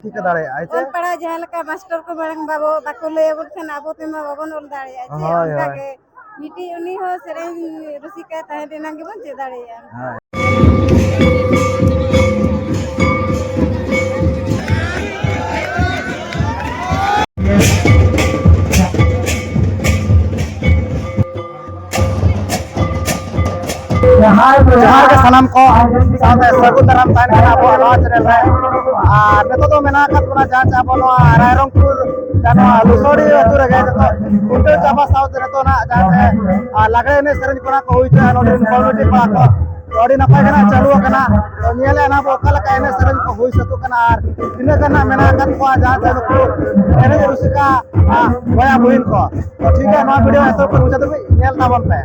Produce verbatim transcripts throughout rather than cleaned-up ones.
ᱴᱷᱤᱠᱟᱹ ᱫᱟᱲᱮᱭᱟᱜᱼᱟ, ᱦᱮᱸ ᱥᱮ? ᱚᱞ ᱯᱟᱲᱦᱟᱣ ᱡᱟᱦᱟᱸ ᱞᱮᱠᱟ ᱢᱟᱥᱴᱟᱨ ᱠᱚ ᱢᱟᱲᱟᱝ ᱵᱟᱵᱚ, ᱵᱟᱠᱚ ᱞᱟᱹᱭ ᱟᱵᱚᱱ ᱠᱷᱟᱱ ᱟᱵᱚ ᱛᱮᱢᱟ ᱵᱟᱵᱚᱱ ᱚᱞ ᱫᱟᱲᱮᱭᱟᱜᱼᱟ, ᱪᱮ? ᱦᱳᱭ, ᱚᱱᱠᱟ ᱦᱳᱭ᱾ ᱜᱮ ᱢᱤᱫᱴᱤᱡ ᱩᱱᱤ ᱦᱚᱸ ᱥᱮᱨᱮᱧ ᱨᱩᱥᱤᱠᱟ ᱛᱟᱦᱮᱸ ᱞᱮᱱᱟ ᱜᱮᱵᱚᱱ ᱪᱮᱫ ᱫᱟᱲᱮᱭᱟᱜᱼᱟ᱾ ᱦᱳᱭ᱾ ᱡᱚᱦᱟᱨ ᱜᱮ ᱥᱟᱱᱟᱢ ᱠᱚ, ᱥᱟᱶᱛᱮ ᱥᱟᱹᱜᱩᱱ ᱫᱟᱨᱟᱢ ᱛᱟᱦᱮᱱ ᱠᱟᱱᱟ ᱟᱵᱚᱣᱟᱜ ᱱᱚᱣᱟ ᱪᱮᱱᱮᱞ ᱨᱮ᱾ ᱟᱨ ᱱᱤᱛᱚᱜ ᱫᱚ ᱢᱮᱱᱟᱜ ᱟᱠᱟᱫ ᱵᱚᱱᱟ ᱡᱟᱦᱟᱸ ᱪᱮ ᱟᱵᱚ ᱱᱚᱣᱟ ᱨᱟᱭᱨᱚᱝᱯᱩᱨ, ᱡᱟᱦᱟᱸ ᱱᱚᱣᱟ ᱞᱩᱥᱚᱲᱤ ᱟᱹᱛᱩ ᱨᱮᱜᱮ ᱱᱤᱛᱚᱜ ᱠᱷᱩᱱᱴᱟᱹᱣ ᱪᱟᱵᱟ ᱥᱟᱶᱛᱮ ᱱᱤᱛᱚᱜ ᱱᱟᱜ ᱡᱟᱦᱟᱸ ᱪᱮ, ᱟᱨ ᱞᱟᱜᱽᱲᱮ ᱮᱱᱮᱡ ᱥᱮᱨᱮᱧ ᱠᱚᱲᱟ ᱠᱚ ᱦᱩᱭ ᱦᱚᱪᱚᱭᱟ ᱱᱚᱰᱮ ᱨᱮᱱ ᱠᱚᱢᱤᱴᱤ ᱠᱚᱲᱟ ᱠᱚ᱾ ᱛᱚ ᱟᱹᱰᱤ ᱱᱟᱯᱟᱭ ᱜᱮ ᱱᱟᱜ ᱪᱟᱹᱞᱩ ᱟᱠᱟᱱᱟ᱾ ᱛᱚ ᱧᱮᱞᱮᱫᱼᱟ ᱱᱟᱜ ᱵᱚ ᱚᱠᱟ ᱞᱮᱠᱟ ᱮᱱᱮᱡ ᱥᱮᱨᱮᱧ ᱠᱚ ᱦᱩᱭ ᱥᱟᱹᱛᱚᱜ ᱠᱟᱱᱟ ᱟᱨ ᱛᱤᱱᱟᱹᱜ ᱜᱟᱱ ᱱᱟᱜ ᱢᱮᱱᱟᱜ ᱟᱠᱟᱫ ᱠᱚᱣᱟ ᱡᱟᱦᱟᱸ ᱪᱮ ᱱᱩᱠᱩ ᱮᱱᱮᱡ ᱨᱩᱥᱤᱠᱟ, ᱟ, ᱵᱚᱭᱦᱟ ᱵᱩᱦᱤᱱ ᱠᱚ᱾ ᱛᱚ ᱴᱷᱤᱠ ᱜᱮᱭᱟ, ᱱᱚᱣᱟ ᱵᱷᱤᱰᱤᱭᱳ ᱮᱛᱚᱦᱚᱵ ᱠᱷᱚᱱ ᱢᱩᱪᱟᱹᱫ ᱫᱷᱟᱹᱵᱤᱡ ᱧᱮᱞ ᱛᱟᱵᱚᱱ ᱯᱮ᱾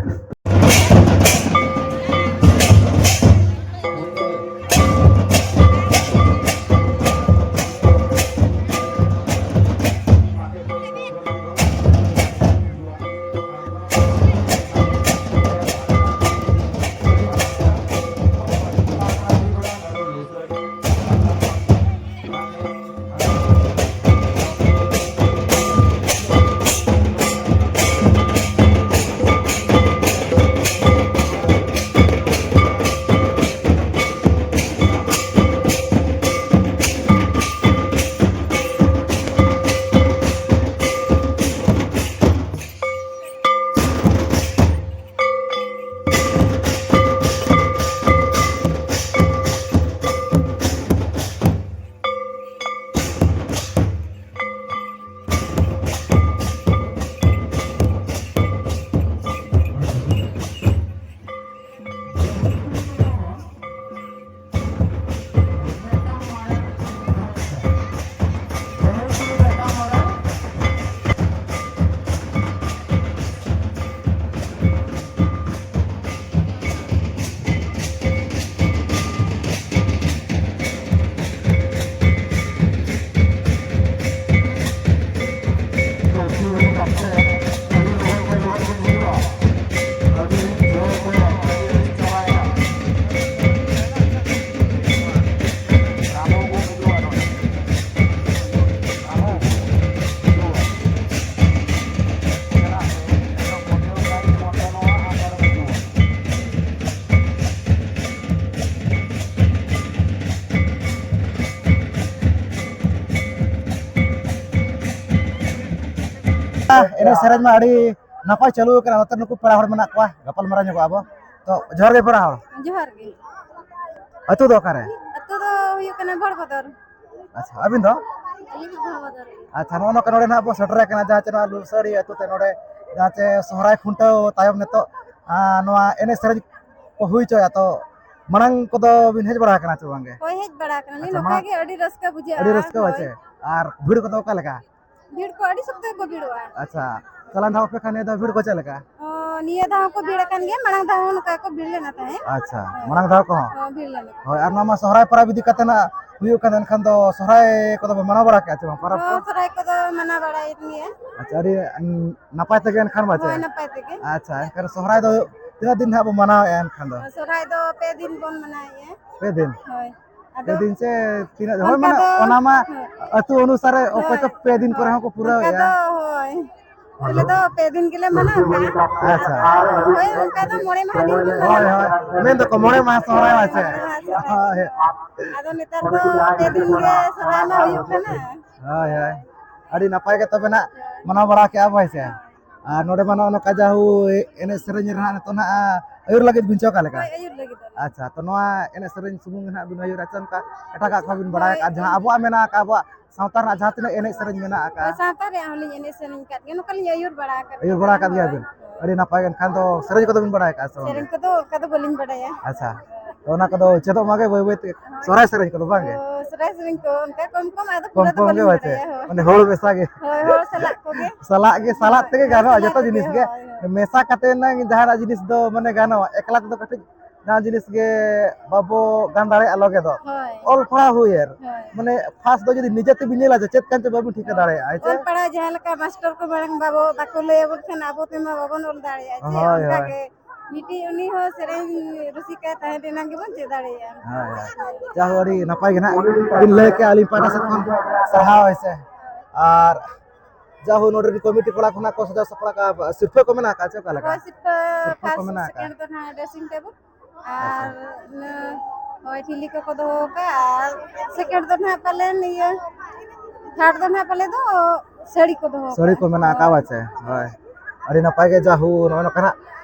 ᱮᱱᱮᱡ ᱥᱮᱨᱮᱧ ᱢᱟ ᱟᱹᱰᱤ ᱱᱟᱯᱟᱭ ᱪᱟᱹᱞᱩ ᱟᱠᱟᱱᱟ᱾ ᱱᱚᱛᱮ ᱱᱩᱠᱩ ᱯᱮᱲᱟ ᱦᱚᱲ ᱢᱮᱱᱟᱜ ᱠᱚᱣᱟ, ᱜᱟᱯᱟᱞ ᱢᱟᱨᱟᱣ ᱧᱚᱜᱚᱜᱼᱟ ᱵᱚ᱾ ᱛᱚ ᱡᱚᱦᱟᱨ ᱜᱮ ᱯᱮᱲᱟ ᱦᱚᱲ᱾ ᱡᱚᱦᱟᱨ ᱜᱮ᱾ ᱟᱹᱛᱩ ᱫᱚ ᱚᱠᱟᱨᱮ? ᱟᱹᱛᱩ ᱫᱚ ᱦᱩᱭᱩᱜ ᱠᱟᱱᱟ ᱵᱷᱚᱲᱵᱚᱫᱚᱨ᱾ ᱟᱪᱪᱷᱟ, ᱟᱹᱵᱤᱱ ᱫᱚ? ᱟᱹᱞᱤᱧ ᱦᱚᱸ ᱵᱷᱚᱲᱵᱚᱫᱚᱨ ᱜᱮ᱾ ᱟᱪᱪᱷᱟ, ᱱᱚᱜᱼᱚ ᱱᱚᱝᱠᱟ ᱱᱚᱰᱮ ᱱᱟᱦᱟᱜ ᱵᱚ ᱥᱮᱴᱮᱨ ᱟᱠᱟᱱᱟ, ᱡᱟᱦᱟᱸ ᱪᱮ ᱱᱚᱣᱟ ᱞᱩᱥᱟᱹᱲᱤ ᱟᱹᱛᱩ ᱛᱮ ᱱᱚᱰᱮ, ᱡᱟᱦᱟᱸ ᱪᱮ ᱥᱚᱦᱨᱟᱭ ᱠᱷᱩᱱᱴᱟᱹᱣ ᱛᱟᱭᱚᱢ ᱱᱤᱛᱚᱜ, ᱟᱸ, ᱱᱚᱣᱟ ᱮᱱᱮᱡ ᱥᱮᱨᱮᱧ ᱠᱚ ᱦᱩᱭ ᱦᱚᱪᱚᱭᱟ᱾ ᱛᱚ ᱢᱟᱲᱟᱝ ᱠᱚᱫᱚ ᱵᱤᱱ ᱦᱮᱡ ᱵᱟᱲᱟ ᱟᱠᱟᱱᱟ ᱪᱮ ᱵᱟᱝᱜᱮ? ᱦᱳᱭ, ᱦᱮᱡ ᱵᱟᱲᱟ ᱟᱠᱟᱱᱟᱞᱤᱧ᱾ ᱟᱪᱪᱷᱟ, ᱱᱚᱝᱠᱟ ᱢᱟᱲᱟᱝ ᱜᱮ ᱟᱹᱰᱤ ᱨᱟᱹᱥᱠᱟᱹ ᱵᱩᱡᱷᱟᱹᱜᱼᱟ᱾ ᱟᱹᱰᱤ ᱨᱟᱹᱥᱠᱟᱹ ᱦᱳᱭ᱾ ᱟᱪᱮ? ᱟᱨ ᱵᱷᱤᱲ ᱠᱚᱫᱚ ᱚᱠᱟ ᱞᱮᱠᱟ? ᱵᱷᱤᱲ ᱠᱚ ᱟᱹᱰᱤ ᱥᱚᱠᱛᱚ ᱜᱮᱠᱚ ᱵᱷᱤᱲᱚᱜᱼᱟ᱾ ᱟᱪᱪᱷᱟ, ᱪᱟᱞᱟᱣ ᱫᱷᱟᱣ ᱟᱯᱮ ᱠᱷᱟᱱ ᱱᱤᱭᱟᱹ ᱫᱷᱟᱣ ᱵᱷᱤᱲ ᱠᱚ ᱪᱮᱫ ᱞᱮᱠᱟ? ᱚ, ᱱᱤᱭᱟᱹ ᱫᱷᱟᱣ ᱦᱚᱸᱠᱚ ᱵᱷᱤᱲ ᱟᱠᱟᱱ ᱜᱮᱭᱟ, ᱢᱟᱲᱟᱝ ᱫᱷᱟᱣ ᱦᱚᱸ ᱱᱚᱝᱠᱟ ᱜᱮᱠᱚ ᱵᱷᱤᱲ ᱞᱮᱱᱟ ᱛᱟᱦᱮᱸᱫ᱾ ᱟᱪᱪᱷᱟ, ᱦᱳᱭ᱾ ᱢᱟᱲᱟᱝ ᱫᱷᱟᱣ ᱠᱚᱦᱚᱸ? ᱦᱚᱸ, ᱵᱷᱤᱲ ᱞᱮᱱᱟ ᱠᱚ᱾ ᱦᱳᱭ, ᱟᱨ ᱱᱚᱣᱟ ᱢᱟ ᱥᱚᱦᱨᱟᱭ ᱯᱚᱨᱚᱵᱽ ᱤᱫᱤ ᱠᱟᱛᱮ ᱱᱟᱜ ᱦᱩᱭᱩᱜ ᱠᱟᱱᱟ, ᱮᱱᱠᱷᱟᱱ ᱫᱚ ᱥᱚᱦᱨᱟᱭ ᱠᱚᱫᱚ ᱯᱮ ᱢᱟᱱᱟᱣ ᱵᱟᱲᱟ ᱠᱮᱜᱼᱟ ᱪᱮ ᱵᱟᱝ ᱯᱚᱨᱚᱵᱽ ᱠᱚ? ᱦᱚᱸ, ᱥᱚᱦᱨᱟᱭ ᱠᱚᱫᱚ ᱢᱟᱱᱟᱣ ᱵᱟᱲᱟᱭᱮᱫ ᱜᱮᱭᱟ᱾ ᱟᱪᱪᱷᱟ, ᱟᱹᱰᱤ, ᱩᱸ, ᱱᱟᱯᱟᱭ ᱛᱮᱜᱮ ᱮᱱᱠᱷᱟᱱ ᱵᱟᱪᱮ? ᱦᱳᱭ, ᱱᱟᱯᱟᱭ ᱛᱮᱜᱮ᱾ ᱟᱪᱪᱷᱟ, ᱮᱱᱠᱷᱟᱱ ᱥᱚᱦᱨᱟᱭ ᱫᱚ ᱛᱤᱱᱟᱹᱜ ᱫᱤᱱ ᱱᱟᱦᱟᱜ ᱵᱚ ᱢᱟᱱᱟᱣᱮᱫᱼᱟ ᱮᱱᱠᱷᱟᱱ ᱫᱚ? ᱥᱚᱦᱨᱟᱭ ᱫᱚ ᱯᱮ ᱫᱤᱱ ᱵᱚᱱ ᱢᱟᱱᱟᱣᱮᱫᱼᱟ᱾ ᱯᱮ ᱫᱤᱱ? ᱦᱳᱭ᱾ ᱯᱮ ᱟᱫᱚ ᱫᱤᱱ ᱪᱮ ᱛᱤᱱᱟᱹᱜ? ᱦᱳᱭ, ᱚᱱᱠᱟ ᱢᱟᱱᱮ ᱫᱚ, ᱚᱱᱟ ᱢᱟ ᱦᱳᱭ᱾ ᱟᱹᱛᱩ ᱚᱱᱩᱥᱟᱨᱮ ᱚᱠᱚᱭ ᱦᱳᱭ, ᱪᱚ ᱯᱮ ᱫᱤᱱ ᱠᱚᱨᱮ ᱦᱳᱭ᱾ ᱦᱚᱸᱠᱚ ᱚᱱᱠᱟ ᱯᱩᱨᱟᱹᱣᱮᱫᱼᱟ᱾ ᱫᱚ, ᱦᱳᱭ᱾ ᱟᱞᱮ ᱫᱚ ᱯᱮ ᱫᱤᱱ ᱜᱮᱞᱮ ᱢᱟᱱᱟᱣ ᱠᱟᱜᱼᱟ᱾ ᱟᱪᱪᱷᱟ᱾ ᱦᱳᱭ, ᱚᱱᱠᱟ ᱫᱚ ᱢᱚᱬᱮ ᱢᱟᱦᱟ ᱫᱤᱱ ᱠᱚ ᱦᱳᱭ, ᱢᱟᱱᱟᱣᱟ᱾ ᱦᱳᱭ᱾ ᱢᱮᱱ ᱫᱚᱠᱚ ᱢᱚᱬᱮ ᱢᱟᱦᱟ ᱥᱚᱦᱨᱟᱭ ᱢᱟ ᱪᱮ? ᱢᱚᱬᱮ ᱢᱟᱦᱟ ᱥᱚᱦᱨᱟᱭ᱾ ᱦᱳᱭ᱾ ᱟᱫᱚ ᱱᱮᱛᱟᱨ ᱫᱚ ᱯᱮ ᱫᱤᱱ ᱜᱮ ᱥᱚᱦᱨᱟᱭ ᱢᱟ ᱦᱩᱭᱩᱜ ᱠᱟᱱᱟ᱾ ᱦᱳᱭ, ᱦᱳᱭ᱾ ᱟᱹᱰᱤ ᱱᱟᱯᱟᱭ ᱜᱮ ᱛᱚᱵᱮ ᱱᱟᱜ ᱢᱟᱱᱟᱣ ᱵᱟᱲᱟ ᱠᱮᱜᱼᱟ ᱵᱚ, ᱦᱳᱭ ᱥᱮ? ᱟᱨ ᱱᱚᱰᱮ ᱢᱟ ᱱᱚᱜᱼᱚ ᱱᱚᱝᱠᱟ ᱡᱟᱦᱳ ᱮᱱᱮᱡ ᱥᱮᱨᱮᱧ ᱨᱮ ᱱᱟᱜ ᱱᱤᱛᱚᱜ ᱱᱟᱜ ᱟᱹᱭᱩᱨ ᱞᱟᱹᱜᱤᱫ ᱵᱤᱱ ᱪᱮ ᱚᱠᱟ ᱞᱮᱠᱟ? ᱦᱳᱭ, ᱟᱹᱭᱩᱨ ᱞᱟᱹᱜᱤᱫ ᱟᱞᱮ᱾ ᱟᱪᱪᱷᱟ, ᱛᱚ ᱱᱚᱣᱟ ᱮᱱᱮᱡ ᱥᱮᱨᱮᱧ ᱥᱩᱢᱩᱝ ᱜᱮ ᱱᱟᱜ ᱵᱤᱱ ᱟᱹᱭᱩᱨᱟ ᱪᱮ ᱚᱱᱠᱟ ᱮᱴᱟᱜᱟᱜ ᱠᱚᱦᱚᱸ ᱵᱤᱱ ᱵᱟᱲᱟᱭ ᱦᱳᱭ, ᱟᱠᱟᱫᱼᱟ? ᱡᱟᱦᱟᱸ ᱦᱳᱭ᱾ ᱟᱵᱚᱣᱟᱜ ᱢᱮᱱᱟᱜ ᱟᱠᱟᱫ, ᱟᱵᱚᱣᱟᱜ ᱥᱟᱶᱛᱟ ᱨᱮᱱᱟᱜ ᱡᱟᱦᱟᱸ ᱛᱤᱱᱟᱹᱜ ᱮᱱᱮᱡ ᱥᱮᱨᱮᱧ ᱢᱮᱱᱟᱜ ᱟᱠᱟᱫ? ᱦᱳᱭ, ᱥᱟᱶᱛᱟ ᱨᱮᱭᱟᱜ ᱦᱚᱸᱞᱤᱧ ᱮᱱᱮᱡ ᱥᱮᱨᱮᱧ ᱟᱠᱟᱫ ᱜᱮᱭᱟ, ᱱᱚᱝᱠᱟ ᱞᱤᱧ ᱟᱹᱭᱩᱨ ᱵᱟᱲᱟ ᱟᱠᱟᱫ ᱟᱹᱭᱩᱨ ᱜᱮᱭᱟ᱾ ᱵᱟᱲᱟ ᱟᱠᱟᱫ ᱜᱮᱭᱟ ᱦᱳᱭ, ᱵᱤᱱ? ᱦᱳᱭ᱾ ᱟᱹᱰᱤ ᱱᱟᱯᱟᱭ ᱜᱮ᱾ ᱮᱱᱠᱷᱟᱱ ᱫᱚ ᱥᱮᱨᱮᱧ ᱠᱚᱫᱚ ᱵᱤᱱ ᱵᱟᱲᱟᱭ ᱟᱠᱟᱫᱼᱟ ᱥᱮ ᱵᱟᱝ? ᱥᱮᱨᱮᱧ ᱠᱚᱫᱚ ᱚᱱᱠᱟ ᱫᱚ ᱵᱟᱹᱞᱤᱧ ᱵᱟᱲᱟᱭᱟ᱾ ᱟᱪᱪᱷᱟ, ᱛᱚ ᱚᱱᱟ ᱠᱚᱫᱚ ᱪᱮᱫᱚᱜ ᱢᱟᱜᱮ ᱵᱟᱹᱭ ᱵᱟᱹᱭ ᱛᱮ᱾ ᱥᱚᱦᱨᱟᱭ ᱥᱮᱨᱮᱧ ᱠᱚᱫᱚ ᱵᱟᱝ ᱜᱮ? ᱚ, ᱥᱚᱦᱨᱟᱭ ᱥᱮᱨᱮᱧ ᱠᱚ ᱚᱱᱠᱟ ᱠᱚᱢ ᱠᱚᱢ, ᱟᱫᱚ ᱠᱚᱢ ᱯᱩᱨᱟᱹ ᱫᱚ ᱠᱚᱢ ᱜᱮ ᱵᱟᱹᱞᱤᱧ ᱵᱟᱪᱮ? ᱵᱟᱲᱟᱭᱟ, ᱦᱳᱭ᱾ ᱢᱟᱱᱮ ᱦᱚᱲ ᱢᱮᱥᱟ ᱜᱮ? ᱦᱳᱭ, ᱦᱚᱲ ᱥᱟᱞᱟᱜ ᱠᱚᱜᱮ᱾ ᱥᱟᱞᱟᱜ ᱜᱮ, ᱥᱟᱞᱟᱜ ᱦᱳᱭ, ᱛᱮᱜᱮ ᱦᱳᱭ, ᱜᱟᱱᱚᱜᱼᱟ ᱥᱟᱞᱟᱜ ᱡᱚᱛᱚ ᱡᱤᱱᱤᱥ ᱛᱮᱜᱮ, ᱜᱮ᱾ ᱦᱳᱭ, ᱦᱳᱭ᱾ ᱢᱮᱥᱟ ᱠᱟᱛᱮ ᱱᱟᱝ ᱡᱟᱦᱟᱱᱟᱜ ᱡᱤᱱᱤᱥ ᱫᱚ ᱢᱟᱱᱮ ᱜᱟᱱᱚᱜᱼᱟ, ᱮᱠᱞᱟ ᱛᱮᱫᱚ ᱠᱟᱹᱴᱤᱡ ᱡᱟᱦᱟᱸ ᱡᱤᱱᱤᱥ ᱜᱮ ᱵᱟᱵᱚ ᱜᱟᱱ ᱫᱟᱲᱮᱭᱟᱜᱼᱟ ᱞᱚᱜᱮ ᱫᱚ᱾ ᱦᱳᱭ᱾ ᱚᱞ ᱯᱟᱲᱦᱟᱣ ᱦᱩᱭᱮᱱ, ᱦᱳᱭ᱾ ᱢᱟᱱᱮ first ᱫᱚ ᱡᱩᱫᱤ ᱱᱤᱡᱮ ᱛᱮᱵᱤᱱ ᱧᱮᱞᱟ ᱡᱮ ᱪᱮᱫ ᱠᱟᱱ ᱪᱚ ᱵᱟᱵᱤᱱ ᱴᱷᱤᱠᱟᱹ ᱦᱳᱭ᱾ ᱫᱟᱲᱮᱭᱟᱜᱼᱟ, ᱦᱮᱸ ᱪᱮ? ᱚᱞ ᱯᱟᱲᱦᱟᱣ ᱡᱟᱦᱟᱸ ᱞᱮᱠᱟ ᱢᱟᱥᱴᱟᱨ ᱠᱚ ᱢᱟᱲᱟᱝ ᱵᱟᱵᱚ, ᱵᱟᱠᱚ ᱞᱟᱹᱭ ᱟᱵᱚᱱ ᱠᱷᱟᱱ ᱟᱵᱚ ᱛᱮᱢᱟ ᱵᱟᱵᱚᱱ ᱚᱞ ᱫᱟᱲᱮᱭᱟᱜᱼᱟ, ᱪᱮ? ᱦᱳᱭ, ᱚᱱᱠᱟ ᱦᱳᱭ᱾ ᱜᱮ ᱢᱤᱫᱴᱤᱡ ᱩᱱᱤ ᱦᱚᱸ ᱥᱮᱨᱮᱧ ᱨᱩᱥᱤᱠᱟ ᱛᱟᱦᱮᱸ ᱞᱮᱱᱟ ᱜᱮᱵᱚᱱ ᱪᱮᱫ ᱫᱟᱲᱮᱭᱟᱜᱼᱟ᱾ ᱦᱳᱭ, ᱦᱳᱭ᱾ ᱡᱟᱦᱳ, ᱟᱹᱰᱤ ᱱᱟᱯᱟᱭ ᱜᱮ ᱱᱟᱦᱟᱜ ᱵᱤᱱ ᱞᱟᱹᱭ ᱠᱮᱜᱼᱟ, ᱟᱹᱞᱤᱧ ᱯᱟᱦᱴᱟ ᱥᱮᱫ ᱠᱷᱚᱱ ᱥᱟᱨᱦᱟᱣ, ᱦᱳᱭ ᱥᱮ᱾ ᱟᱨ ᱡᱟᱦᱳ, ᱱᱚᱰᱮ ᱨᱮᱱ ᱠᱚᱢᱤᱴᱤ ᱠᱚᱲᱟ ᱠᱷᱚᱱᱟᱜ ᱠᱚ ᱥᱟᱡᱟᱣ ᱥᱟᱯᱲᱟᱣ ᱠᱟᱜᱼᱟ, ᱥᱤᱨᱯᱷᱟᱹ ᱠᱚ ᱢᱮᱱᱟᱜ ᱟᱠᱟᱫ ᱪᱮ ᱚᱠᱟ ᱞᱮᱠᱟ? ᱦᱳᱭ, ᱥᱤᱨᱯᱷᱟᱹ ᱥᱤᱨᱯᱷᱟᱹ ᱠᱚ first, ᱢᱮᱱᱟᱜ ᱟᱠᱟᱫ? Second ᱫᱚ ᱱᱟᱦᱟᱜ dressing table, ᱟᱪᱪᱷᱟ᱾ ᱟᱨ ᱤᱱᱟᱹ, ᱦᱳᱭ, ᱴᱷᱤᱞᱤ ᱠᱚᱠᱚ ᱫᱚᱦᱚ ᱟᱠᱟᱫᱼᱟ, ᱟᱨ second ᱫᱚ ᱱᱟᱦᱟᱜ ᱯᱟᱞᱮᱱ ᱤᱭᱟᱹ, third ᱫᱚ ᱱᱟᱦᱟᱜ ᱯᱟᱞᱮ ᱫᱚ ᱥᱟᱹᱲᱤ ᱠᱚ ᱫᱚᱦᱚ ᱥᱟᱹᱲᱤ ᱠᱚ ᱠᱟᱜᱼᱟ᱾ ᱢᱮᱱᱟᱜ ᱟᱠᱟᱫ ᱦᱳᱭ᱾ ᱵᱟᱪᱮ? ᱦᱳᱭ, ᱟᱹᱰᱤ ᱱᱟᱯᱟᱭ ᱜᱮ᱾ ᱡᱟᱦᱳ, ᱱᱚᱜᱼᱚᱭ ᱱᱚᱝᱠᱟ ᱱᱟᱜ,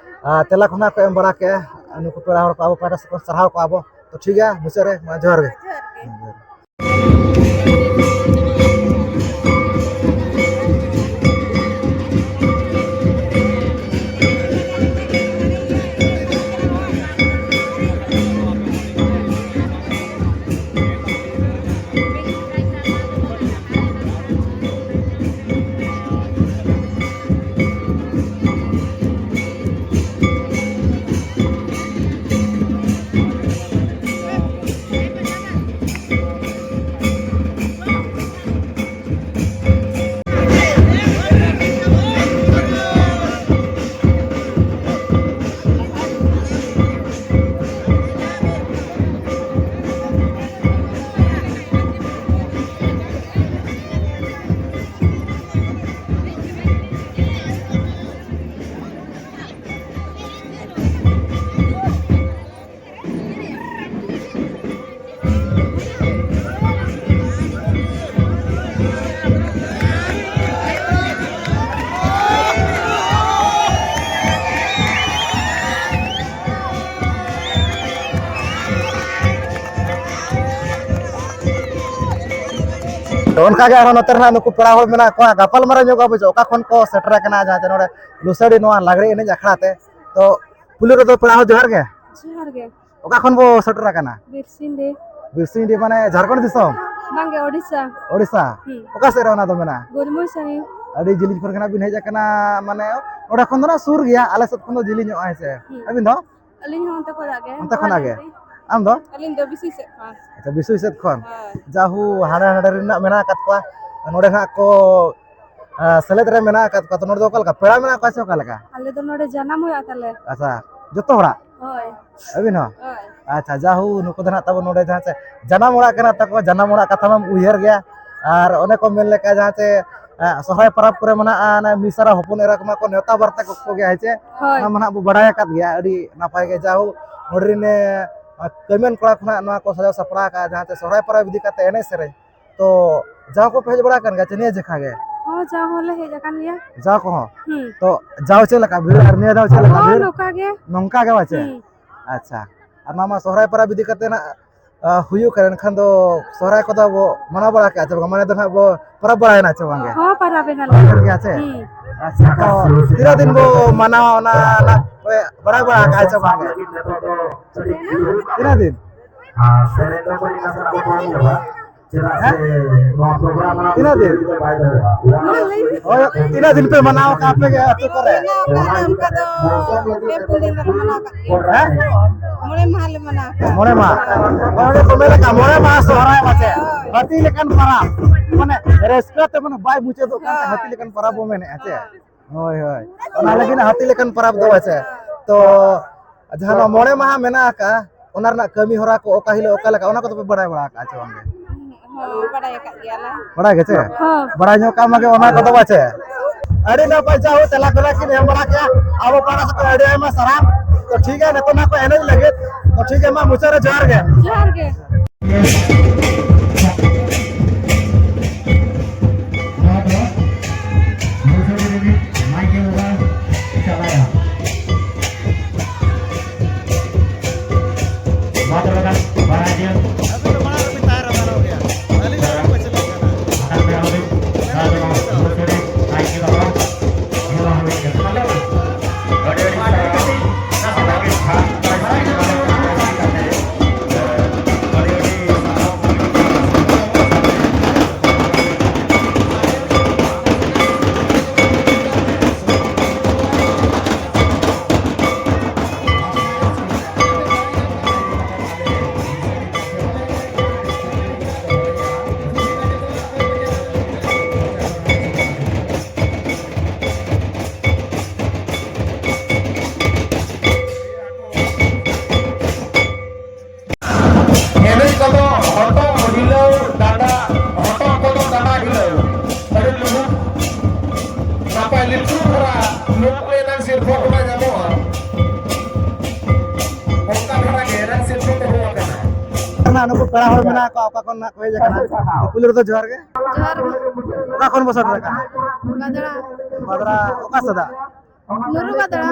ᱟᱨ, ᱛᱮᱞᱟ ᱠᱷᱚᱱᱟᱜ ᱯᱮ ᱮᱢ ᱵᱟᱲᱟ ᱠᱮᱜᱼᱟ, ᱟᱨ ᱱᱩᱠᱩ ᱯᱮᱲᱟ ᱦᱚᱲ ᱠᱚ ᱟᱵᱚ ᱯᱟᱦᱴᱟ ᱥᱮᱫ ᱠᱷᱚᱱ ᱥᱟᱨᱦᱟᱣ ᱠᱚᱣᱟ ᱵᱚ᱾ ᱛᱚ ᱴᱷᱤᱠ ᱜᱮᱭᱟ, ᱢᱩᱪᱟᱹᱫ ᱨᱮ ᱢᱟ ᱡᱚᱦᱟᱨ ᱜᱮ᱾ ᱡᱚᱦᱟᱨ ᱜᱮ᱾ ᱦᱮᱸ, ᱡᱚᱦᱟᱨ ᱜᱮ᱾ ᱛᱚ, ᱚᱱᱠᱟ ᱜᱮ ᱟᱨᱦᱚᱸ ᱱᱚᱛᱮ ᱨᱮ ᱱᱟᱜ ᱱᱩᱠᱩ ᱯᱮᱲᱟ ᱦᱚᱲ ᱢᱮᱱᱟᱜ ᱠᱚᱣᱟ, ᱜᱟᱯᱟᱞ ᱢᱟᱨᱟᱣ ᱧᱚᱜ ᱟᱵᱚ ᱡᱮ ᱚᱠᱟ ᱠᱷᱚᱱ ᱠᱚ ᱥᱮᱴᱮᱨ ᱟᱠᱟᱱᱟ, ᱡᱟᱦᱟᱸ ᱡᱮ ᱱᱚᱰᱮ ᱞᱩᱥᱟᱹᱲᱤ ᱱᱚᱣᱟ ᱞᱟᱜᱽᱲᱮ ᱮᱱᱮᱡ ᱟᱠᱷᱲᱟ ᱛᱮ᱾ ᱛᱚ, ᱯᱩᱭᱞᱩ ᱨᱮᱫᱚ ᱯᱮᱲᱟ ᱦᱚᱲ ᱡᱚᱦᱟᱨ ᱜᱮ᱾ ᱡᱚᱦᱟᱨ ᱜᱮ᱾ ᱚᱠᱟ ᱠᱷᱚᱱ ᱵᱚ ᱥᱮᱴᱮᱨ ᱟᱠᱟᱱᱟ? ᱵᱤᱨᱥᱤᱧᱰᱤ᱾ ᱵᱤᱨᱥᱤᱧᱰᱤ ᱢᱟᱱᱮ ᱡᱷᱟᱲᱠᱷᱚᱸᱰ ᱫᱤᱥᱚᱢ? ᱵᱟᱝᱜᱮ, ᱳᱰᱤᱥᱟ᱾ ᱳᱰᱤᱥᱟ? ᱦᱩᱸ᱾ ᱚᱠᱟ ᱥᱮᱫ ᱨᱮ ᱚᱱᱟ ᱫᱚ ᱢᱮᱱᱟᱜᱼᱟ? ᱜᱳᱞᱢᱚᱭ ᱥᱟᱹᱨᱤ᱾ ᱟᱹᱰᱤ ᱡᱤᱞᱤᱧ ᱠᱷᱚᱱ ᱜᱮ ᱱᱟᱜ ᱵᱤᱱ ᱦᱮᱡ ᱟᱠᱟᱱᱟ, ᱢᱟᱱᱮ ᱚᱸᱰᱮ ᱠᱷᱚᱱ ᱫᱚ ᱱᱟᱜ ᱥᱩᱨ ᱜᱮᱭᱟ, ᱟᱞᱮ ᱥᱮᱫ ᱠᱷᱚᱱ ᱫᱚ ᱡᱤᱞᱤᱧᱚᱜᱼᱟ, ᱦᱮᱸ ᱥᱮ? ᱦᱩᱸ᱾ ᱟᱹᱵᱤᱱ ᱫᱚ? ᱟᱹᱞᱤᱧ ᱦᱚᱸ ᱚᱱᱛᱮ ᱠᱷᱚᱱᱟᱜ ᱜᱮ᱾ ᱚᱱᱛᱮ ᱠᱷᱚᱱᱟᱜ ᱜᱮ? ᱜᱳᱦᱟᱴᱟᱱᱰᱤ᱾ ᱟᱢ ᱫᱚ? ᱟᱹᱞᱤᱧ ᱫᱚ ᱵᱤᱥᱩᱭ ᱥᱮᱫ ᱠᱷᱚᱱ᱾ ᱟᱪᱪᱷᱟ, ᱵᱤᱥᱩᱭ ᱥᱮᱫ ᱠᱷᱚᱱ᱾ ᱦᱳᱭ᱾ ᱡᱟᱦᱳ, ᱦᱟᱸᱰᱮ ᱱᱟᱸᱰᱮ ᱨᱮᱱᱟᱜ ᱢᱮᱱᱟᱜ ᱟᱠᱟᱫ ᱠᱚᱣᱟ, ᱱᱚᱰᱮ ᱱᱟᱜ ᱠᱚ, ᱟ, ᱥᱮᱞᱮᱫ ᱨᱮ ᱢᱮᱱᱟᱜ ᱟᱠᱟᱫ ᱠᱚᱣᱟ᱾ ᱛᱚ, ᱱᱚᱰᱮ ᱫᱚ ᱚᱠᱟ ᱞᱮᱠᱟ? ᱯᱮᱲᱟ ᱢᱮᱱᱟᱜ ᱠᱚᱣᱟ ᱥᱮ ᱚᱠᱟ ᱞᱮᱠᱟ? ᱟᱞᱮ ᱫᱚ ᱱᱚᱰᱮ ᱡᱟᱱᱟᱢ ᱦᱩᱭᱩᱜᱼᱟ ᱛᱟᱞᱮ᱾ ᱟᱪᱪᱷᱟ, ᱡᱚᱛᱚ ᱦᱚᱲᱟᱜ? ᱦᱳᱭ᱾ ᱟᱹᱵᱤᱱ ᱦᱚᱸ? ᱦᱳᱭ᱾ ᱟᱪᱪᱷᱟ, ᱡᱟᱦᱳ, ᱱᱩᱠᱩ ᱫᱚ ᱱᱟᱜ ᱛᱟᱵᱚ ᱱᱚᱰᱮ ᱡᱟᱦᱟᱸ ᱪᱮ ᱡᱟᱱᱟᱢ ᱚᱲᱟᱜ ᱠᱟᱱᱟ ᱛᱟᱠᱚ, ᱡᱟᱱᱟᱢ ᱚᱲᱟᱜ ᱠᱟᱛᱷᱟ ᱢᱟᱢ ᱩᱭᱦᱟᱹᱨ ᱜᱮᱭᱟ᱾ ᱟᱨ ᱚᱱᱮ ᱠᱚ ᱢᱮᱱ ᱞᱮᱠᱟ, ᱡᱟᱦᱟᱸ ᱪᱮ, ᱟ, ᱥᱚᱦᱨᱟᱭ ᱯᱚᱨᱚᱵᱽ ᱠᱚᱨᱮ ᱢᱟ ᱱᱟᱜ, ᱟ, ᱚᱱᱟ ᱢᱤᱥ ᱟᱨ ᱦᱚᱯᱚᱱ ᱮᱨᱟ ᱠᱚᱢᱟ ᱠᱚ ᱱᱮᱣᱛᱟ ᱵᱟᱨᱛᱮ ᱠᱚ ᱜᱮᱭᱟ, ᱦᱮᱸ ᱪᱮ? ᱦᱳᱭ᱾ ᱚᱱᱟ ᱢᱟ ᱱᱟᱜ ᱵᱚ ᱵᱟᱲᱟᱭ ᱟᱠᱟᱫ ᱜᱮᱭᱟ, ᱟᱹᱰᱤ ᱱᱟᱯᱟᱭ ᱜᱮ᱾ ᱡᱟᱦᱳ, ᱱᱚᱰᱮ ᱨᱮᱱ, ᱮ, ᱠᱟᱹᱢᱤᱭᱟᱱ ᱠᱚᱲᱟ ᱠᱷᱚᱱᱟᱜ ᱱᱚᱣᱟ ᱠᱚ ᱥᱟᱡᱟᱣ ᱥᱟᱯᱲᱟᱣ ᱟᱠᱟᱫᱼᱟ, ᱡᱟᱦᱟᱸ ᱪᱮ ᱥᱚᱦᱨᱟᱭ ᱯᱚᱨᱚᱵᱽ ᱤᱫᱤ ᱠᱟᱛᱮ ᱮᱱᱮᱡ ᱥᱮᱨᱮᱧ᱾ ᱛᱚ, ᱡᱟᱦᱟᱸ ᱠᱚᱯᱮ ᱦᱮᱡ ᱵᱟᱲᱟ ᱟᱠᱟᱱ ᱜᱮᱭᱟ ᱪᱮ ᱱᱤᱭᱟᱹ ᱡᱮᱠᱷᱟ ᱜᱮ? ᱦᱚᱸ, ᱡᱟᱣ ᱦᱚᱸᱞᱮ ᱦᱮᱡ ᱟᱠᱟᱱ ᱜᱮᱭᱟ᱾ ᱡᱟᱣ ᱠᱚᱦᱚᱸ? ᱦᱩᱸ᱾ ᱛᱚ ᱡᱟᱣ ᱪᱮᱫ ᱞᱮᱠᱟ ᱵᱷᱤᱲ ᱟᱨ ᱱᱤᱭᱟᱹ ᱫᱷᱟᱣ ᱪᱮᱫ ᱞᱮᱠᱟ ᱦᱚᱸ, ᱵᱷᱤᱲ? ᱱᱚᱝᱠᱟ ᱜᱮ᱾ ᱱᱚᱝᱠᱟ ᱜᱮ ᱵᱟᱪᱮ? ᱦᱩᱸ᱾ ᱟᱪᱪᱷᱟ, ᱟᱨ ᱱᱚᱣᱟ ᱢᱟ ᱥᱚᱦᱨᱟᱭ ᱯᱚᱨᱚᱵᱽ ᱤᱫᱤ ᱠᱟᱛᱮ ᱱᱟᱜ, ᱟ, ᱦᱩᱭᱩᱜ ᱠᱟᱱᱟ, ᱮᱱᱠᱷᱟᱱ ᱫᱚ ᱥᱚᱦᱨᱟᱭ ᱠᱚᱫᱚ ᱵᱚ ᱢᱟᱱᱟᱣ ᱵᱟᱲᱟ ᱠᱮᱜᱼᱟ ᱪᱮ ᱵᱟᱝ? ᱢᱟᱱᱮ ᱫᱚ ᱱᱟᱜ ᱵᱚ ᱯᱚᱨᱚᱵᱽ ᱵᱟᱲᱟᱭᱮᱱᱟ ᱪᱮ ᱵᱟᱝ ᱜᱮ? ᱦᱚᱸ, ᱯᱚᱨᱚᱵᱽ ᱮᱱᱟᱞᱮ᱾ ᱯᱚᱨᱚᱵᱽ ᱮᱱ ᱜᱮᱭᱟ ᱪᱮ? ᱦᱩᱸ᱾ ᱟᱪᱪᱷᱟ, ᱛᱚ ᱛᱤᱱᱟᱹᱜ ᱫᱤᱱ ᱵᱚ ᱢᱟᱱᱟᱣᱟ ᱚᱱᱟ ᱱᱟᱜ ᱯᱮ ᱵᱟᱲᱟᱭ ᱵᱟᱲᱟ ᱠᱟᱜᱼᱟ ᱪᱮ ᱵᱟᱝ ᱜᱮ? ᱛᱤᱱᱟᱹᱜ ᱫᱤᱱ? ᱟᱨ ᱥᱮᱨᱮᱧ ᱫᱚ ᱵᱟᱹᱲᱤᱡ ᱱᱟᱥᱮ ᱱᱟᱜ ᱵᱚ ᱠᱚᱢ ᱧᱚᱜᱟ᱾ ᱪᱮᱫᱟᱜ ᱥᱮ ᱦᱮᱸ? ᱱᱚᱣᱟ ᱯᱨᱳᱜᱨᱟᱢ ᱨᱮᱱᱟᱜ ᱛᱤᱱᱟᱹᱜ ᱫᱤᱱ? ᱵᱟᱭ ᱫᱟᱲᱮᱭᱟᱜᱼᱟ᱾ ᱦᱳᱭ, ᱛᱤᱱᱟᱹᱜ ᱫᱤᱱ ᱯᱮ ᱢᱟᱱᱟᱣ ᱠᱟᱜᱼᱟ ᱟᱯᱮ ᱜᱮ ᱟᱹᱛᱩ ᱠᱚᱨᱮ? ᱢᱟᱱᱟᱣ ᱠᱟᱜᱼᱟ ᱞᱮ ᱚᱱᱠᱟ ᱫᱚ ᱯᱮ ᱯᱩᱱ ᱫᱤᱱ ᱫᱚᱞᱮ ᱢᱟᱱᱟᱣ ᱠᱟᱜ ᱜᱮᱭᱟ᱾ ᱦᱮᱸ? ᱢᱚᱬᱮ ᱢᱟᱦᱟ ᱞᱮ ᱢᱟᱱᱟᱣ ᱠᱟᱜᱼᱟ᱾ ᱢᱚᱬᱮ ᱢᱟᱦᱟ? ᱦᱳᱭ, ᱚᱸᱰᱮ ᱠᱚ ᱢᱮᱱ ᱞᱮᱠᱟ ᱢᱚᱬᱮ ᱢᱟᱦᱟ ᱥᱚᱦᱨᱟᱭ ᱢᱟᱥᱮ᱾ ᱦᱳᱭ᱾ ᱦᱟᱹᱛᱤ ᱞᱮᱠᱟᱱ ᱯᱟᱨᱟᱵᱽ᱾ ᱢᱟᱱᱮ ᱨᱟᱹᱥᱠᱟᱹ ᱛᱮ ᱢᱟᱱᱮ ᱵᱟᱭ ᱢᱩᱪᱟᱹᱫᱚᱜ ᱠᱟᱱ ᱛᱮ ᱦᱳᱭ᱾ ᱦᱟᱹᱛᱤ ᱞᱮᱠᱟᱱ ᱯᱟᱨᱟᱵᱽ ᱵᱚ ᱢᱮᱱᱮᱫᱼᱟ ᱪᱮ? ᱦᱳᱭ᱾ ᱦᱳᱭ, ᱦᱳᱭ᱾ ᱚᱱᱟ ᱞᱟᱹᱜᱤᱫ ᱦᱟᱹᱛᱤ ᱞᱮᱠᱟᱱ ᱯᱟᱨᱟᱵᱽ ᱫᱚ ᱵᱟᱪᱮ᱾ ᱛᱚ ᱡᱟᱦᱟᱸ ᱱᱚᱣᱟ ᱢᱚᱬᱮ ᱢᱟᱦᱟ ᱢᱮᱱᱟᱜ ᱟᱠᱟᱫᱼᱟ, ᱚᱱᱟ ᱨᱮᱱᱟᱜ ᱠᱟᱹᱢᱤ ᱦᱚᱨᱟ ᱠᱚ ᱚᱠᱟ ᱦᱤᱞᱳᱜ ᱚᱠᱟ ᱞᱮᱠᱟ, ᱚᱱᱟ ᱠᱚᱫᱚ ᱯᱮ ᱵᱟᱲᱟᱭ ᱵᱟᱲᱟ ᱟᱠᱟᱫᱼᱟ ᱪᱮ ᱵᱟᱝ? ᱦᱚᱸ, ᱵᱟᱲᱟᱭ ᱟᱠᱟᱫ ᱜᱮᱭᱟᱞᱮ᱾ ᱵᱟᱲᱟᱭ ᱜᱮ ᱪᱮ? ᱦᱚᱸ᱾ ᱵᱟᱲᱟᱭ ᱧᱚᱜ ᱠᱟᱜ ᱢᱟᱜᱮ ᱚᱱᱟ ᱠᱚᱫᱚ ᱵᱟᱪᱮ᱾ ᱟᱹᱰᱤ ᱱᱟᱯᱟᱭ ᱡᱟ ᱦᱳ ᱛᱮᱞᱟ ᱯᱮᱞᱟ ᱠᱤᱱ ᱮᱢ ᱵᱟᱲᱟ ᱠᱮᱜᱼᱟ᱾ ᱟᱵᱚ ᱯᱟᱦᱴᱟ ᱥᱮᱫ ᱠᱷᱚᱱ ᱟᱹᱰᱤ ᱟᱭᱢᱟ ᱥᱟᱨᱦᱟᱣ᱾ ᱛᱚ ᱴᱷᱤᱠ ᱜᱮᱭᱟ, ᱱᱤᱛᱚᱜ ᱱᱟ ᱠᱚ ᱮᱱᱮᱡ ᱞᱟᱹᱜᱤᱫ᱾ ᱛᱚ ᱴᱷᱤᱠ ᱜᱮᱭᱟ, ᱢᱟ ᱢᱩᱪᱟᱹᱫ ᱨᱮ ᱡᱚᱦᱟᱨ ᱜᱮ᱾ ᱡᱚᱦᱟᱨ ᱜᱮ᱾ ᱱᱚᱣᱟ ᱫᱚ ᱢᱩᱪᱟᱹᱫ ᱨᱮᱜᱮ ᱱᱟᱭᱠᱮ ᱵᱟᱵᱟ ᱪᱟᱞᱟᱜᱼᱟ᱾ ᱢᱟ ᱛᱚᱵᱮ ᱠᱷᱟᱱ ᱵᱟᱲᱟᱭ ᱜᱮᱭᱟ᱾ ᱟᱹᱵᱤᱱ ᱫᱚ ᱢᱟᱲᱟᱝ ᱨᱮᱵᱤᱱ ᱛᱟᱦᱮᱸ ᱨᱮ ᱜᱟᱱᱚᱜ ᱜᱮᱭᱟ᱾ ᱟᱹᱞᱤᱧ ᱫᱚ ᱟᱹᱞᱤᱧ ᱯᱟᱹᱪᱷᱞᱟᱹᱜ ᱠᱟᱱᱟ᱾ ᱟᱨ ᱯᱮ ᱦᱚᱲ ᱵᱤᱱ ᱥᱟᱶ ᱛᱮ ᱱᱚᱣᱟ ᱢᱩᱪᱟᱹᱫ ᱨᱮ ᱱᱟᱭᱠᱮ ᱵᱟᱵᱟ ᱱᱚᱣᱟ ᱦᱚᱸ ᱢᱤᱫ ᱠᱟᱛᱷᱟ᱾ ᱟᱹᱰᱤ ᱟᱹᱰᱤ ᱥᱟᱨᱦᱟᱣ᱾ ᱟᱵᱚ ᱜᱮ ᱠᱷᱟᱥ ᱱᱟᱭᱠᱮ ᱵᱟᱵᱟ ᱠᱚ ᱤᱫᱤ ᱠᱟᱛᱮ ᱟᱹᱰᱤ ᱟᱹᱰᱤ ᱥᱟᱨᱦᱟᱣ᱾ ᱱᱩᱠᱩ ᱯᱮᱲᱟ ᱦᱚᱲ ᱢᱮᱱᱟᱜ ᱠᱚᱣᱟ, ᱚᱠᱟ ᱠᱷᱚᱱ ᱱᱟᱜ ᱠᱚ ᱦᱮᱡ ᱟᱠᱟᱱᱟ? ᱯᱩᱭᱞᱩ ᱨᱮᱫᱚ ᱡᱚᱦᱟᱨ ᱜᱮ᱾ ᱡᱚᱦᱟᱨ ᱜᱮ᱾ ᱚᱠᱟ ᱠᱷᱚᱱ ᱵᱚ ᱥᱮᱴᱮᱨ ᱟᱠᱟᱱᱟ? ᱵᱟᱫᱽᱲᱟ᱾ ᱵᱟᱫᱽᱲᱟ, ᱚᱠᱟ ᱥᱮᱫᱟᱜ? ᱱᱩᱨᱩ ᱵᱟᱫᱽᱲᱟ᱾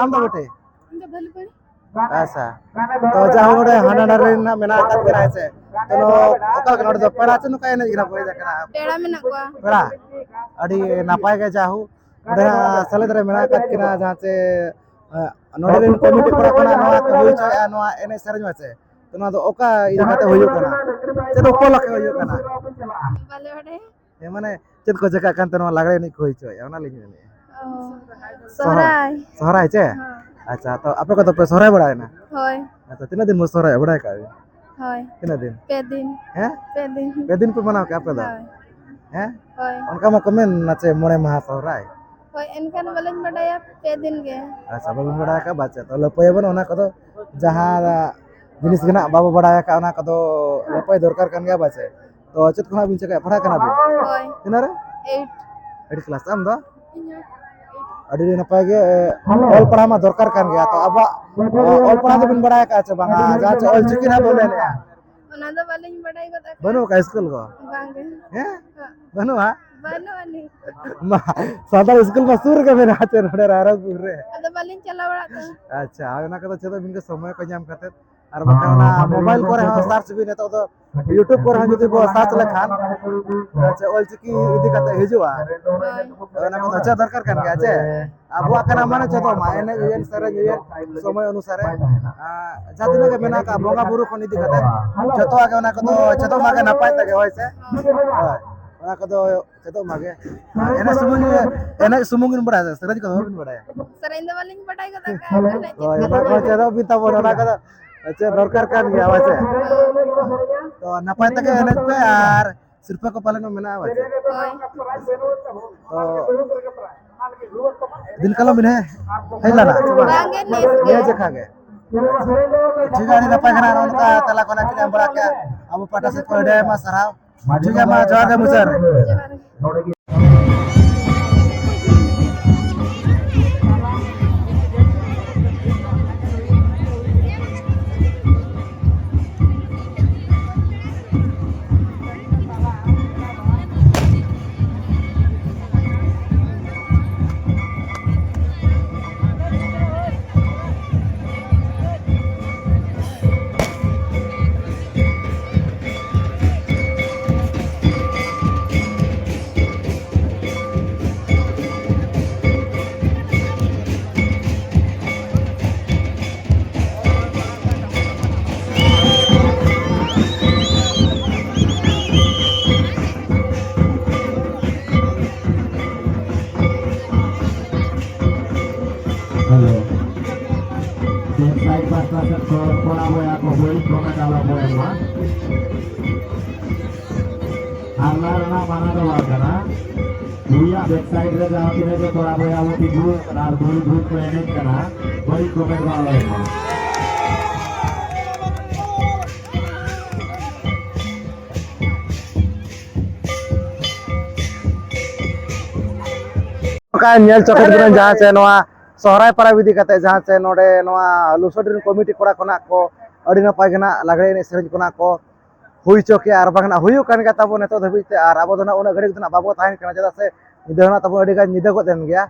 ᱟᱢ ᱫᱚ ᱵᱮᱴᱮ? ᱤᱧ ᱫᱚ ᱵᱷᱟᱞᱩᱯᱟᱹᱲᱤ᱾ ᱟᱪᱪᱷᱟ, ᱛᱚ ᱡᱟᱦᱟᱸ ᱱᱚᱰᱮ ᱦᱟᱱᱟ ᱰᱟᱸᱰᱟ ᱨᱮ ᱱᱟᱜ ᱢᱮᱱᱟᱜ ᱟᱠᱟᱫ ᱠᱤᱱᱟ, ᱦᱮᱸ ᱥᱮ? ᱛᱚ ᱱᱚᱣᱟ ᱚᱠᱟ ᱞᱮᱠᱟ ᱱᱚᱰᱮ ᱫᱚ ᱯᱮᱲᱟ ᱪᱮ ᱱᱚᱝᱠᱟ ᱮᱱᱮᱡ ᱜᱮ ᱱᱟᱜ ᱵᱚ ᱦᱮᱡ ᱟᱠᱟᱱᱟ? ᱯᱮᱲᱟ ᱢᱮᱱᱟᱜ ᱠᱚᱣᱟ᱾ ᱯᱮᱲᱟ? ᱟᱹᱰᱤ ᱱᱟᱯᱟᱭ ᱜᱮ, ᱡᱟᱦᱳ ᱱᱚᱰᱮ ᱦᱟᱸᱜ ᱥᱮᱞᱮᱫ ᱨᱮ ᱢᱮᱱᱟᱜ ᱟᱠᱟᱫ ᱠᱤᱱᱟ, ᱡᱟᱦᱟᱸ ᱪᱮ, ᱮ, ᱱᱚᱰᱮ ᱨᱮᱱ ᱠᱚᱢᱤᱴᱤ ᱠᱚᱲᱟ ᱠᱚ ᱱᱟᱜ ᱱᱚᱣᱟ ᱠᱚ ᱦᱩᱭ ᱦᱚᱪᱚᱭᱮᱫᱼᱟ, ᱱᱚᱣᱟ ᱮᱱᱮᱡ ᱥᱮᱨᱮᱧ ᱢᱟ ᱪᱮ? ᱛᱚ ᱱᱚᱣᱟ ᱫᱚ ᱚᱠᱟ ᱤᱫᱤ ᱠᱟᱛᱮ ᱦᱩᱭᱩᱜ ᱠᱟᱱᱟ? ᱪᱮᱫ ᱩᱯᱚᱞᱚᱠᱠᱷᱮ ᱦᱩᱭᱩᱜ ᱠᱟᱱᱟ? ᱵᱟᱞᱮ ᱵᱟᱰᱟᱭᱟ᱾ ᱦᱮᱸ, ᱢᱟᱱᱮ ᱪᱮᱫ ᱠᱚ ᱪᱮᱠᱟᱜ ᱠᱟᱱ ᱛᱮ ᱱᱚᱣᱟ ᱞᱟᱜᱽᱲᱮ ᱮᱱᱮᱡ ᱠᱚ ᱦᱩᱭ ᱦᱚᱪᱚᱭᱮᱫᱼᱟ, ᱚᱱᱟ ᱞᱤᱧ ᱢᱮᱱᱮᱫᱼᱟ᱾ ᱚ, ᱥᱚᱦᱨᱟᱭ᱾ ᱥᱚᱦᱨᱟᱭ ᱪᱮ? ᱦᱮᱸ᱾ ᱟᱪᱪᱷᱟ, ᱛᱚ ᱟᱯᱮ ᱠᱚᱫᱚ ᱯᱮ ᱥᱚᱦᱨᱟᱭ ᱵᱟᱲᱟᱭᱮᱱᱟ? ᱦᱳᱭ᱾ ᱟᱪᱪᱷᱟ, ᱛᱤᱱᱟᱹᱜ ᱫᱤᱱ ᱵᱚ ᱥᱚᱦᱨᱟᱭ ᱵᱟᱲᱟᱭ ᱠᱟᱜ ᱵᱤᱱ? ᱦᱳᱭ᱾ ᱛᱤᱱᱟᱹᱜ ᱫᱤᱱ? ᱯᱮ ᱫᱤᱱ᱾ ᱦᱮᱸ? ᱯᱮ ᱫᱤᱱ᱾ ᱯᱮ ᱫᱤᱱ ᱯᱮ ᱢᱟᱱᱟᱣ ᱠᱮᱜᱼᱟ ᱟᱯᱮ ᱫᱚ? ᱦᱳᱭ᱾ ᱦᱮᱸ? ᱦᱳᱭ᱾ ᱚᱱᱠᱟ ᱢᱟᱠᱚ ᱢᱮᱱ ᱱᱟ ᱪᱮ ᱢᱚᱬᱮ ᱢᱟᱦᱟ ᱥᱚᱦᱨᱟᱭ? ᱦᱳᱭ, ᱮᱱᱠᱷᱟᱱ ᱵᱟᱹᱞᱤᱧ ᱵᱟᱰᱟᱭᱟ, ᱯᱮ ᱫᱤᱱ ᱜᱮ᱾ ᱟᱪᱪᱷᱟ, ᱵᱟᱵᱤᱱ ᱵᱟᱲᱟᱭ ᱟᱠᱟᱫ, ᱵᱟᱪᱪᱟ, ᱛᱚ ᱞᱟᱹᱯᱟᱹᱭᱟᱵᱚᱱ ᱚᱱᱟ ᱠᱚᱫᱚ, ᱡᱟᱦᱟᱸ ᱡᱤᱱᱤᱥ ᱜᱮ ᱱᱟᱜ ᱵᱟᱵᱚ ᱵᱟᱲᱟᱭ ᱟᱠᱟᱫ, ᱚᱱᱟ ᱠᱚᱫᱚ ᱞᱟᱹᱯᱟᱹᱭ ᱫᱚᱨᱠᱟᱨ ᱠᱟᱱ ᱜᱮᱭᱟ, ᱵᱟᱪᱮ? ᱛᱚ ᱪᱮᱫ ᱠᱷᱚᱱᱟᱜ ᱵᱤᱱ ᱪᱮᱠᱟᱭᱟ? ᱯᱟᱲᱦᱟᱜ ᱠᱟᱱᱟ ᱵᱤᱱ? ᱦᱳᱭ᱾ ᱛᱤᱱᱟᱹᱜ ᱨᱮ? Eight᱾ Eight class᱾ ᱟᱢ ᱫᱚ? ᱤᱧ ᱦᱚᱸ eight᱾ ᱟᱹᱰᱤ ᱱᱟᱯᱟᱭ ᱜᱮ, ᱚᱞ ᱯᱟᱲᱦᱟᱣ ᱢᱟ ᱫᱚᱨᱠᱟᱨ ᱠᱟᱱ ᱜᱮᱭᱟ᱾ ᱛᱚ ᱟᱵᱚᱣᱟᱜ, ᱚᱞ ᱯᱟᱲᱦᱟᱣ ᱫᱚᱵᱤᱱ ᱵᱟᱲᱟᱭ ᱟᱠᱟᱫᱼᱟ ᱪᱮ ᱵᱟᱝᱟ? ᱡᱟᱦᱟᱸ ᱪᱮ ᱚᱞ ᱪᱤᱠᱤ ᱱᱟᱜ ᱵᱚᱱ ᱢᱮᱱᱮᱫᱼᱟ᱾ ᱚᱱᱟ ᱫᱚ ᱵᱟᱹᱞᱤᱧ ᱵᱟᱰᱟᱭ ᱜᱚᱫ ᱟᱠᱟᱫᱼᱟ᱾ ᱵᱟᱹᱱᱩᱜ ᱟᱠᱟᱫ ᱥᱠᱩᱞ ᱠᱚ? ᱵᱟᱝᱜᱮ᱾ ᱦᱮᱸ? ᱦᱚᱸ᱾ ᱵᱟᱹᱱᱩᱜᱼᱟ? ᱵᱟᱹᱱᱩᱜ ᱟᱹᱱᱤᱡ᱾ ᱢᱟ, ᱥᱟᱱᱛᱟᱲ ᱥᱠᱩᱞ ᱢᱟ ᱥᱩᱨ ᱨᱮᱜᱮ ᱢᱮᱱᱟᱜᱼᱟ ᱪᱮ, ᱱᱚᱰᱮ ᱨᱟᱭᱨᱚᱝᱯᱩᱨ ᱨᱮ᱾ ᱟᱫᱚ ᱵᱟᱹᱞᱤᱧ ᱪᱟᱞᱟᱣ ᱵᱟᱲᱟᱜ ᱠᱟᱱᱟ᱾ ᱟᱪᱪᱷᱟ, ᱦᱳᱭ, ᱚᱱᱟ ᱠᱚᱫᱚ ᱪᱮᱫᱚᱜ ᱵᱤᱱ ᱜᱮ, ᱥᱚᱢᱚᱭ ᱠᱚ ᱧᱟᱢ ᱠᱟᱛᱮ᱾ ᱟᱨ ᱵᱟᱠᱷᱟᱱ ᱚᱱᱟ mobile ᱠᱚᱨᱮ ᱦᱚᱸ search ᱵᱤᱱ, ᱱᱤᱛᱚᱜ ᱫᱚ YouTube ᱠᱚᱨᱮ ᱦᱚᱸ ᱡᱩᱫᱤ ᱵᱚ search ᱞᱮᱠᱷᱟᱱ, ᱪᱮ ᱚᱞᱪᱤᱠᱤ ᱤᱫᱤ ᱠᱟᱛᱮ ᱦᱤᱡᱩᱜᱼᱟ᱾ ᱦᱳᱭ᱾ ᱚᱱᱟ ᱠᱚᱫᱚ ᱪᱮᱫ ᱫᱚᱨᱠᱟᱨ ᱠᱟᱱ ᱜᱮᱭᱟ ᱪᱮ? ᱟᱵᱚᱣᱟᱜ ᱠᱟᱱᱟ ᱢᱟᱱᱮ ᱪᱮᱫᱚᱜ ᱢᱟ, ᱮᱱᱮᱡ ᱦᱩᱭᱮᱱ, ᱥᱮᱨᱮᱧ ᱦᱩᱭᱮᱱ, ᱥᱚᱢᱚᱭ ᱚᱱᱩᱥᱟᱨᱮ᱾ ᱟᱨ ᱡᱟᱦᱟᱸ ᱛᱤᱱᱟᱹᱜ ᱜᱮ ᱢᱮᱱᱟᱜ ᱟᱠᱟᱫ ᱵᱚᱸᱜᱟ ᱵᱩᱨᱩ ᱠᱷᱚᱱ ᱤᱫᱤ ᱠᱟᱛᱮ, ᱡᱚᱛᱚᱣᱟᱜ ᱜᱮ ᱚᱱᱟ ᱠᱚᱫᱚ ᱪᱮᱫᱚᱜ ᱢᱟ ᱜᱮ ᱱᱟᱯᱟᱭ ᱛᱮᱜᱮ, ᱦᱳᱭ ᱥᱮ? ᱦᱳᱭ, ᱚᱱᱟ ᱠᱚᱫᱚ ᱪᱮᱫᱚᱜ ᱢᱟ ᱜᱮ᱾ ᱟᱨ ᱮᱱᱮᱡ ᱥᱩᱢᱩᱝ ᱜᱮ, ᱮᱱᱮᱡ ᱥᱩᱢᱩᱝ ᱜᱮᱵᱤᱱ ᱵᱟᱲᱟᱭᱟ ᱥᱮ ᱥᱮᱨᱮᱧ ᱠᱚᱫᱚ ᱵᱟᱵᱤᱱ ᱵᱟᱲᱟᱭᱟ? ᱥᱮᱨᱮᱧ ᱫᱚ ᱵᱟᱹᱞᱤᱧ ᱵᱟᱰᱟᱭ ᱜᱚᱫ ᱟᱠᱟᱫᱼᱟ, ᱮᱱᱮᱡ ᱦᱳᱭ, ᱪᱮᱫ ᱚᱱᱟ ᱠᱚ ᱠᱚᱫᱚ ᱪᱮᱫᱚᱜ ᱵᱤᱱ ᱛᱟᱵᱚᱱ, ᱚᱱᱟ ᱠᱚᱫᱚ ᱪᱮᱫ ᱫᱚᱨᱠᱟᱨ ᱠᱟᱱ ᱜᱮᱭᱟ, ᱦᱳᱭ ᱥᱮ? ᱛᱚ ᱱᱟᱯᱟᱭ ᱛᱮᱜᱮ ᱮᱱᱮᱡ ᱯᱮ, ᱟᱨ ᱥᱤᱨᱯᱟᱹ ᱠᱚ ᱯᱟᱞᱮᱱ ᱢᱮᱱᱟᱜᱼᱟ, ᱦᱳᱭ ᱥᱮ? ᱦᱳᱭ᱾ ᱛᱚ ᱫᱤᱱ ᱠᱟᱞᱚᱢ ᱵᱤᱱ ᱦᱮᱡ, ᱦᱮᱡ ᱞᱮᱱᱟ ᱥᱮ ᱵᱟᱝ? ᱵᱟᱝᱜᱮ, ᱱᱮᱥ ᱜᱮ᱾ ᱱᱤᱭᱟᱹ ᱡᱮᱠᱷᱟ ᱜᱮ᱾ ᱴᱷᱤᱠ ᱜᱮᱭᱟ, ᱟᱹᱰᱤ ᱱᱟᱯᱟᱭ ᱠᱟᱱᱟ, ᱱᱚᱜᱼᱚ ᱱᱚᱝᱠᱟ ᱛᱮᱞᱟ ᱠᱚ ᱱᱟᱜ ᱠᱤᱱ ᱮᱢ ᱵᱟᱲᱟ ᱠᱮᱜᱼᱟ᱾ ᱟᱵᱚ ᱯᱟᱦᱴᱟ ᱥᱮᱫ ᱠᱷᱚᱱ ᱟᱹᱰᱤ ᱟᱭᱢᱟ ᱥᱟᱨᱦᱟᱣ᱾ ᱴᱷᱤᱠ ᱜᱮᱭᱟ, ᱢᱟ ᱡᱚᱦᱟᱨ ᱜᱮ ᱢᱩᱪᱟᱹᱫ ᱨᱮ᱾ ᱡᱚᱦᱟᱨ ᱜᱮ᱾ ᱦᱟᱨᱞᱟ ᱨᱮᱱᱟᱜ ᱢᱟᱱᱟ ᱫᱚ ᱵᱟᱝ ᱠᱟᱱᱟ᱾ ᱠᱩᱲᱤᱭᱟᱜ ᱵᱮᱠ ᱥᱟᱭᱤᱰ ᱨᱮ ᱡᱟᱦᱟᱸ ᱛᱤᱱᱟᱹᱜ ᱜᱮ ᱠᱚᱲᱟ ᱵᱚᱭᱦᱟ ᱠᱚ ᱛᱤᱸᱜᱩ ᱟᱠᱟᱱᱟ ᱟᱨ ᱵᱷᱩᱞ ᱵᱷᱩᱞ ᱠᱚ ᱮᱱᱮᱡ ᱠᱟᱱᱟ, ᱵᱟᱹᱲᱤᱡ ᱠᱚᱢᱮᱱᱴ ᱫᱚ ᱟᱞᱚᱭ ᱮᱢᱟ᱾ ᱱᱚᱝᱠᱟ ᱧᱮᱞ ᱪᱚ ᱠᱮᱫ ᱵᱚᱱᱟ ᱡᱟᱦᱟᱸ ᱪᱮ ᱱᱚᱣᱟ ᱥᱚᱦᱨᱟᱭ ᱯᱚᱨᱚᱵᱽ ᱤᱫᱤ ᱠᱟᱛᱮ ᱡᱟᱦᱟᱸ ᱪᱮ ᱱᱚᱰᱮ ᱱᱚᱣᱟ ᱞᱩᱥᱟᱹᱰᱤ ᱨᱮᱱ ᱠᱚᱢᱤᱴᱤ ᱠᱚᱲᱟ ᱠᱷᱚᱱᱟᱜ ᱠᱚ ᱟᱹᱰᱤ ᱱᱟᱯᱟᱭ ᱜᱮ ᱱᱟᱜ ᱞᱟᱜᱽᱲᱮ ᱮᱱᱮᱡ ᱥᱮᱨᱮᱧ ᱠᱷᱚᱱᱟᱜ ᱠᱚ ᱦᱩᱭ ᱦᱚᱪᱚ ᱠᱮᱜᱼᱟ ᱟᱨ ᱵᱟᱝ ᱱᱟᱜ ᱦᱩᱭᱩᱜ ᱠᱟᱱ ᱜᱮᱭᱟ ᱛᱟᱵᱚ ᱱᱤᱛᱚᱜ ᱫᱷᱟᱹᱵᱤᱡ ᱛᱮ᱾ ᱟᱨ ᱟᱵᱚ ᱫᱚ ᱱᱟᱜ ᱩᱱᱟᱹᱜ ᱜᱷᱟᱹᱲᱤᱡ ᱫᱚ ᱱᱟᱜ ᱵᱟᱵᱚ ᱛᱟᱦᱮᱱ ᱠᱟᱱᱟ, ᱪᱮᱫᱟᱜ ᱥᱮ ᱧᱤᱫᱟᱹ ᱦᱚᱸ ᱱᱟᱜ ᱛᱟᱵᱚ ᱟᱹᱰᱤ ᱜᱟᱱ ᱧᱤᱫᱟᱹ ᱜᱚᱫ ᱮᱱ ᱜᱮᱭᱟ᱾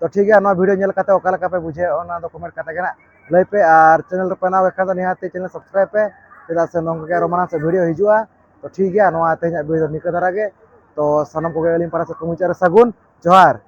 ᱛᱚ ᱴᱷᱤᱠ ᱜᱮᱭᱟ, ᱱᱚᱣᱟ ᱵᱷᱤᱰᱤᱭᱳ ᱧᱮᱞ ᱠᱟᱛᱮ ᱚᱠᱟ ᱞᱮᱠᱟ ᱯᱮ ᱵᱩᱡᱷᱟᱹᱣ ᱚᱱᱟ ᱫᱚ ᱠᱚᱢᱮᱱᱴ ᱠᱟᱛᱮ ᱜᱮ ᱱᱟᱜ ᱞᱟᱹᱭ ᱯᱮ᱾ ᱟᱨ ᱪᱮᱱᱮᱞ ᱨᱮᱯᱮ ᱱᱟᱣᱟ ᱜᱮ ᱠᱷᱟᱱ ᱫᱚ ᱱᱤᱦᱟᱹᱛ ᱪᱮᱱᱮᱞ ᱥᱟᱵᱥᱠᱨᱟᱭᱤᱵ ᱯᱮ, ᱪᱮᱫᱟᱜ ᱥᱮ ᱱᱚᱝᱠᱟ ᱜᱮ ᱟᱨᱚ ᱢᱟᱲᱟᱝ ᱥᱮᱫ ᱵᱷᱤᱰᱤᱭᱳ ᱦᱤᱡᱩᱜᱼᱟ᱾ ᱛᱚ ᱴᱷᱤᱠ ᱜᱮᱭᱟ, ᱱᱚᱣᱟ ᱛᱮᱦᱮᱧᱟᱜ ᱵᱷᱤᱰᱤᱭᱳ ᱫᱚ ᱱᱤᱝᱠᱟᱹ ᱫᱷᱟᱨᱟ ᱜᱮ᱾ ᱛᱚ ᱥᱟᱱᱟᱢ ᱠᱚᱜᱮ ᱟᱹᱞᱤᱧ ᱯᱟᱦᱴᱟ ᱥᱮᱫ ᱠᱷᱚᱱ ᱢᱩᱪᱟᱹᱫ ᱨᱮ ᱥᱟᱹᱜᱩᱱ ᱡᱚᱦᱟᱨ᱾